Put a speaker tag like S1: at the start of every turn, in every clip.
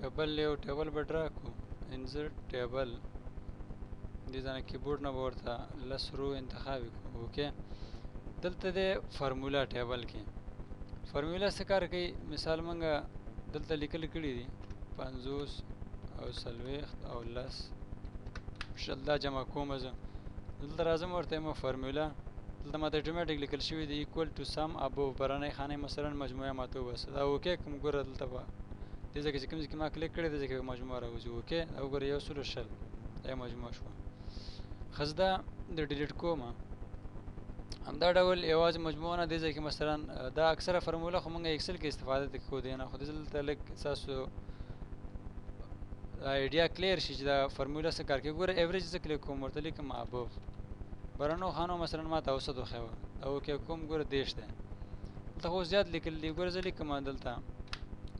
S1: یا بل یو ټیبل به ډرا کو، انزرټ ټیبل، دې ځای نه کیبورډ نه به ورته لس رو انتخاب کو. اوکې، دلته دی فارمولا ټیبل کې فارمولا څه کار کوي؟ مثال مونږ دلته لیکل کړي دي 50 او 40 او 10 20، دا جمع کوم زه. دلته راځم ورته یم فارمولا، دلته ماته اتوماتیک لیکل شوي دي ایکوال ټو سم ابو برنۍ خانې مثلا مجموعه ماته وباسه. دا اوکې کوم، ګوره دلته به دې ځای کې چې کوم ځای کې ما کلیک کړی دې ځای کې به مجموعه راوځي. اوکې، دا وګوره 120 دا مجموعه شوه. ښه، زه دا د ډیلیټ کوم. همدا ډول یوازې مجموعه نه، دې ځای کې مثلا دا اکثره فارموله خو مونږ اکسل کې استفاده ترې کوو دی نه، خو دلته لږ ستاسو آیډیا کلیر شي چې دا فارموله څه کار کوي. ګوره ایوریج زه کلیک کوم، ورته لیکم ابو برنو خانو مثلا ما ته اوسط وښیوه. دا اوکې کوم، ګوره 30 دی، دلته خو زیات لیکل دي. ګوره زه لیکم دلته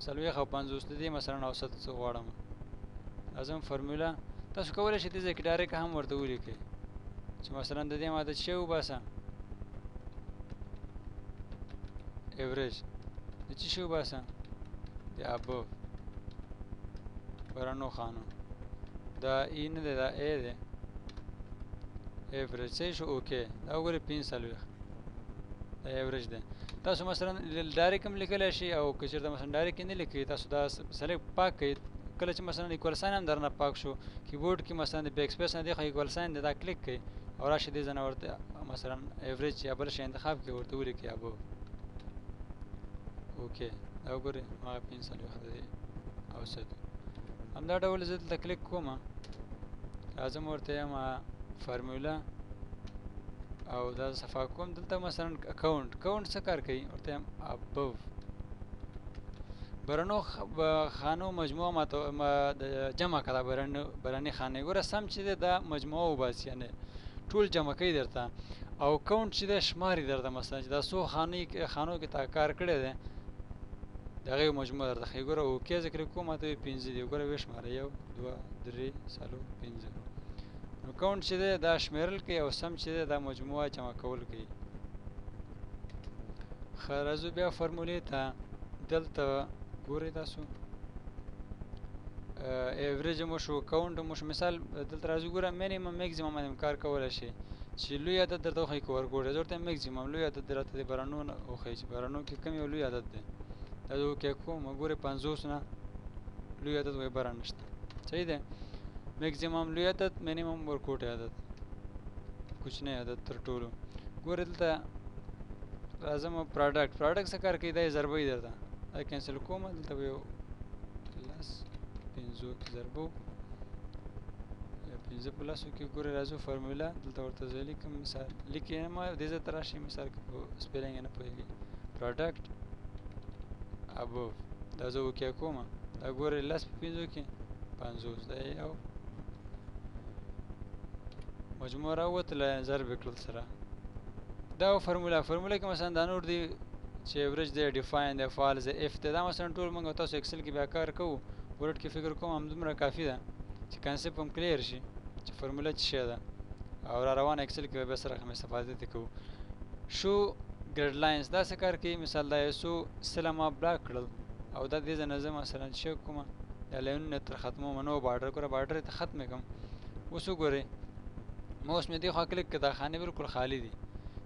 S1: 40 او 50 د دې مثلا اوسط څه غواړم. راځم فارموله، تاسو کولی شئ دې ځای کې ډایرکټ هم ورته ولیکئ چې مثلا د دې ماته څه وباسه، ایوریج د څه شي وباسه، د ابو برنو خانو، دا ای نه دی دا ای دی، ایوریج صحیح شو. اوکې، دا وګورئ 45 دا ایوریج دی. تاسو مثلا ډایرکټ هم لیکلی شئ، او که چېرته مثلا ډایرکټ نه لیکئ تاسو دا سلیکټ پاک کړئ. کله چې مثلا ایکوال ساین هم درنه پاک شو، کیبورډ کې مثلا د بیک سپیس نه دی خو ایکوال ساین دی، دا کلیک کړئ او راشئ دې ځای نه ورته مثلا ایوریج یا بل شی انتخاب کړئ، ورته ولیکئ ابو. اوکې، دا وګورئ هغه 45 دی اوسط. همدا ډول زه دلته کلیک کوم، راځم ورته یم فارموله او دا صفا کوم. دلته مثلا اکاونټ، کاونټ څه کار کوي؟ ورته یم ابو برنو خانو مجموعه ماته جمع کړه، برني خانې. ګوره سم چې دی دا مجموعه وباسي، یعنې ټول جمع کوي درته، او کاونټ چې دی شماري درته، مثلا چې دا څو خانو کې تا کار کړی دی د هغې مجموعه درته ښیي. ګوره اوکې زه کلیک کوم، ماته وایي 5 دي. ګوره ویې شماره 1 2 3 4 5. نو کاونټ چې دی دا شمېرل کوي، او سم چې دی دا مجموعه جمع کول کوي. ښه، راځو بیا فارمولې ته. دلته ګورئ تاسو ایوریج مو شو، کاونټ مو شو. مثال دلته راځو، ګوره مینیمم میکسیمم باندې کار کولی شئ چې لوی عدد درته وښیي که ورګوټی. زه ورته میکسیمم لوی عدد درته د برنو نه وښیي چې برنو کې کوم یو لوی عدد دی. دا زه اوکې کوم، ګورئ 50 نه لوی عدد وایي بره نشته، صحیح دی. میکسیمم لوی عدد، مینیمم ورکوټی عدد، کوچنی عدد تر ټولو. ګورئ دلته راځم پراډکټ، پراډکټ څه کار کوي؟ دا یې ضربوي درته. دا کینسل کوم، دلته به یو لس پنځو کې ضربو یا 5 په لسو کې. ګورئ راځو فارموله، دلته ورته زه لیکم، مثال لیکي ما دې ځای ته راشي، مثال که په سپیلنګ یې نه پوهېږي، پراډکټ ابو، دا زه اوکې کوم. دا ګورئ 10 په 5 کې 50 دی، یو مجموعه راووتله، ضرب یې کړل سره. دا فارموله، فارموله کې مثلا دا نور دي چې ایوریج دی، ډیفاین دی، فالز دی، اف دی، دا مثلا ټول موږ تاسو اکسل کې بیا کار کوو. ورډ کې فکر کوم همدومره کافي ده چې کانسپټ هم کلیر شي چې فارموله څه شی ده، او را روان اکسل کې به بیا سره هم استفاده ترې کوو. شو ګریډ لاینز دا څه کار کوي؟ مثال دا یو څو سله ما بلاک کړل، او دا دې ځای نه زه مثلا چې کومه دا لاینونه تر ختموم، نو بارډر ګوره بارډر یې ته ختم کړم. اوس وګورئ ما اوس مې دې خوا کلیک کړ، دا خانې بالکل خالي دي،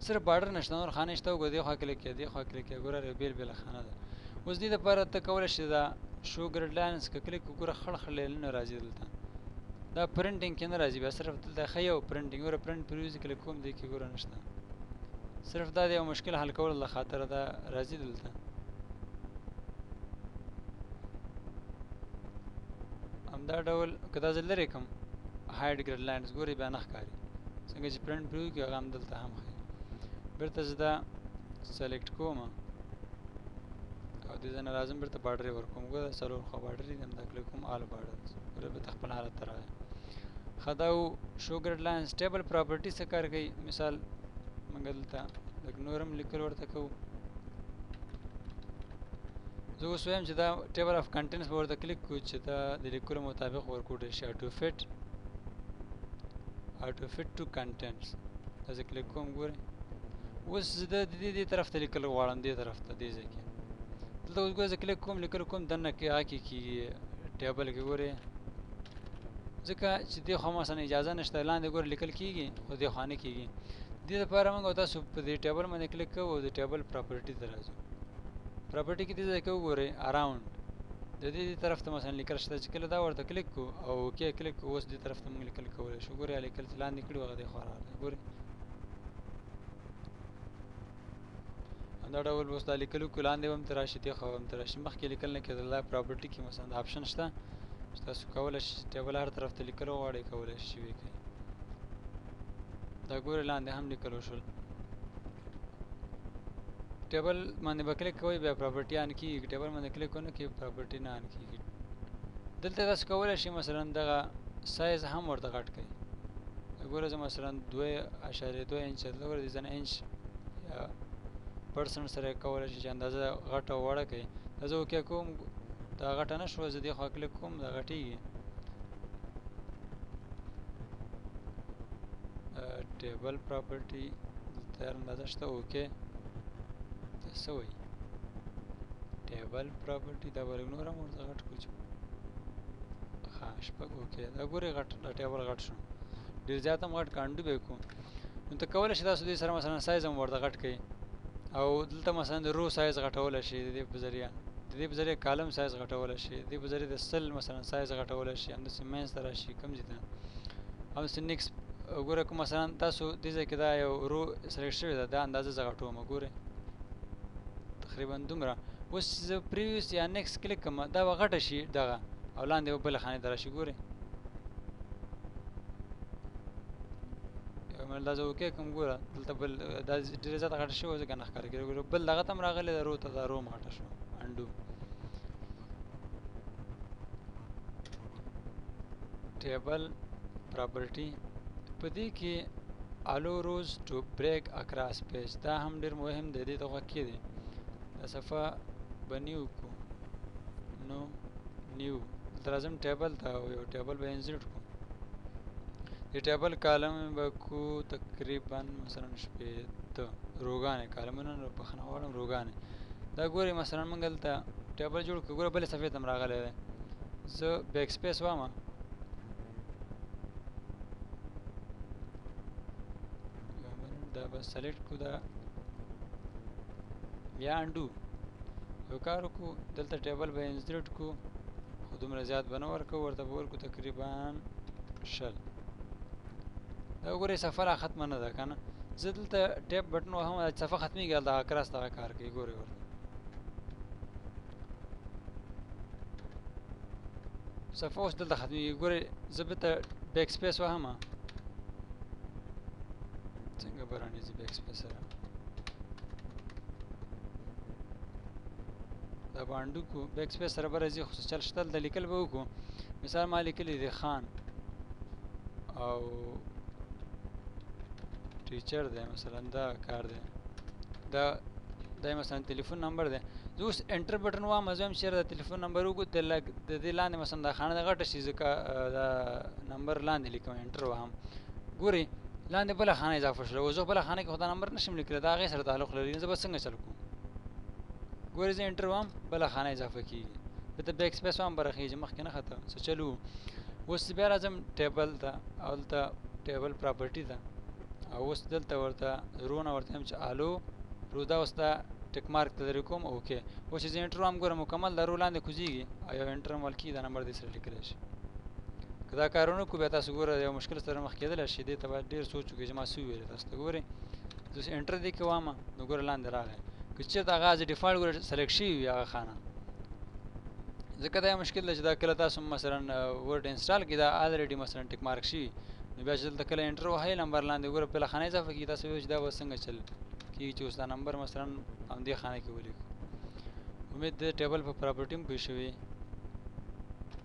S1: صرف بارډر نشته، نور خانې شته. وګوره دې خوا کلیک کړه، دې خوا کلیک کړه، ګوره یو بېل بېله خانه ده. اوس دې دپاره ته کولی شې دا شو ګریډ لاینز که کلیک کړو، ګوره خړ خړ لاینونه راځي دلته. دا پرنټینګ کې نه راځي، بیا صرف دلته ښه یو پرنټینګ، ګوره پرنټ پریوز کلیک کوم، دې کې ګوره نشته. صرف دا د یو مشکل حل کولو له خاطره دا راځي دلته. همدا ډول که دا زه لرې کړم هایډ ګریډ لاینز، ګورې بیا نه ښکاري، څنګه چې پرنټ پریویو کې هغه هم دلته هم ښیي. بیرته زه دا سلیکټ کوم او دې ځای نه راځم، بیرته بارډر یې ورکوم. ګوره څلور خوا بارډر دي، همدا کلیک کوم آل بارډر، ګوره بیرته خپل حالت ته راغی. ښه، دا و شو ګریډ لاینز. ټیبل پراپرټي څه کار کوي؟ مثال موږ دلته لږ نور هم لیکل ورته کوو. زه اوس وایم چې دا ټیبل اف کنټینټس به ورته کلیک کړو چې دا د لیکلو مطابق ورکوټی شي، آټو فټ ټو کنټینټس. دا زه کلیک کوم، ګورئ اوس زه د دې طرف ته لیکل غواړم، دې طرف ته، دې ځای کې. دلته اوس ګوره زه کلیک کوم، لیکل کوم، دننه کې هغه کې کېږي، ټیبل کې ګوري، ځکه چې دې خو مثلا اجازه نشته، لاندې ګوره لیکل کیږي خو دې خو نه کیږي. دې لپاره موږ تاسو په دې ټیبل باندې کلیک کوو او د ټیبل پراپرټي ته راځو. پراپرټي کې دې ځای کې وګورئ اراوند د دې طرف ته مثلا لیکل شته، چې کله دا ورته کلیک کو او اوکی کلیک کو، اوس دې طرف ته موږ لیکل کولی شو. ګورئ لیکل چې لاندې کړي هغه دې خوا راغلی. ګورئ دا ډول اوس دا لیکلو کو لاندې به هم ته راشي، دې خوا به هم ته راشي. مخکې لیکل نه کېدل. دا پراپرټي کې مثلا دا آپشن شته چې تاسو کولی شئ چې ټیبل هر طرف ته لیکل وغواړئ کولی شئ چې ویې کړئ. دا ګورئ لاندې هم لیکل وشول. ټیبل باندې به کلیک کوئ بیا پراپرټي آن کیږي، که ټیبل باندې کلیک ونه کړئ پراپرټي نه آن کیږي. دلته تاسو کولی شئ مثلا دغه سایز هم ورته غټ کړئ. ګوره زه مثلا 2.2 انچ، دلته ګوره دې ځای نه انچ یا پرسنټ سره کولی شئ چې اندازه غټه او وړه کړئ. دا زه اوکې کوم، دا غټه نه شوه، زه دې خوا کلیک کوم دا غټیږي. ټیبل پراپرټي دلته اندازه شته. اوکې دا څه وایي ټیبل پراپرټي، دا به لږ نور هم ورته غټ کړو چې ښه شپږ. اوکې دا ګورئ غټ، دا ټیبل غټ شو، ډېر زیات هم غټ کانډو به یې کړو. نو ته کولی شې تاسو دې سره مثلا سایز هم ورته غټ کړئ، او دلته مثلا د رو سایز غټولی شئ د دې په ذریعه، د دې په ذریعه کالم سایز غټولی شئ، د دې په ذریعه د سل مثلا سایز غټولی شئ، همداسې منځ ته راشي کوم ځای ته، همداسې نیکس. ګوره که مثلا تاسو دې ځای کې دا یو رو سلیکټ شوې ده، دا اندازه زه غټوم، ګورئ تقریبا دومره. اوس چې زه پریویس یا نیکس کلیک کړم دا به غټه شي دغه، او لاندې به بله خانې ته راشي. ګورئ یو منټ، دا زه اوکې کوم. ګوره دلته بل دا ډېره زیاته غټه شوې ځکه نه ښکاره کېږي. ګوره بل دغه ته هم راغلی ده، رو ته دا رو هم غټه شوه. انډو ټیبل پراپرټي په دې کې الو روز ټو بریک اکراس پیج، دا هم ډېر مهم دی، دې ته غوږ کېږدئ. دا صفحه به نیو کو، نو نیو دلته راځم ټیبل ته او یو ټیبل به انزرټ کو. د ټیبل کالم به کو تقریبا مثلا 60 روګانې کالمونه، نو بخښنه غواړم روګانې. دا ګورئ مثلا موږ دلته ټیبل جوړ کړو، ګوره بلې صفحې ته هم راغلی دی. زه بیک سپیس وامه، دا به سلیکټ کو، دا یا انډو یو کار وکړو. دلته ټیبل به انزرټ کو، خو دومره زیات به نه ورکوو، ورته به ورکړو تقریبا 20. دا وګورئ صفحه لا ختمه نه ده که نه، زه دلته ټیپ بټن وهم دا صفحه ختمېږي، هلته اکراس دغه کار کوي. ګورئ ورته صفحه اوس دلته ختمېږي. ګورئ زه بیرته بیک سپیس وهم، څنګه به رانیځي بیک سپیس سره دا به انډو کو، بیک سپیس سره به راځي، خو څه چل شته دلته لیکل به وکړو. مثال ما لیکلي دي خان او ټیچر دی مثلا، دا کار دی، دا دا مثلا ټلیفون نمبر دی. زه اوس انټر بټن وهم، زه وایم چې یاره دا ټلیفون نمبر وګورو، د لږ د دې لاندې مثلا دا خانه د غټه شي، ځکه دا نمبر لاندې لیکم، انټر وهم، ګورئ لاندې بله خانه اضافه شوله. اوس زه بله خانه کې خو دا نمبر نشم لیکلی، دا هغې سره تعلق لري، زه به څنګه چل کوم؟ ګورئ زه انټر وهم، بله خانه اضافه کیږي، بیرته بیک سپیس وهم بره خېږي، مخکې نه خته څه چلو. اوس بیا راځم ټیبل ته او دلته ټیبل پراپرټي ته، او اوس دلته ورته رونه ورته وایم چې الو رو، دا اوس دا ټیک مارک ته لرې کوم. اوکې اوس چې زه انټر وهم ګوره مکمل دا رو لاندې کوزیږي او یو انټر هم ورکېږي، دا نمبر دې سره لیکلی شي. که دا کار ونه کړو بیا تاسو ګوره یو مشکل سره مخ کېدلی شي، دې ته باید ډېر سوچ وکړئ چې ما څه وویل. تاسو ته ګورئ زه اوس انټر دې کې وهم نو ګوره لاندې راغی. که چېرته هغه از ډیفالټ ګوره سلیکټ شوي وي هغه خانه، ځکه دا یو مشکل دی چې دا کله تاسو مثلا ورډ انسټال کړئ دا الریډي مثلا ټیک مارک شوي، نو بیا چې دلته کله انټر وهئ نمبر لاندې ګوره بله خانه اضافه کېږي، تاسو وایئ چې دا به څنګه چل کېږي چې اوس دا نمبر مثلا همدې خانه کې ولیکو. امید د ټیبل په پراپرټي هم پوه شوي.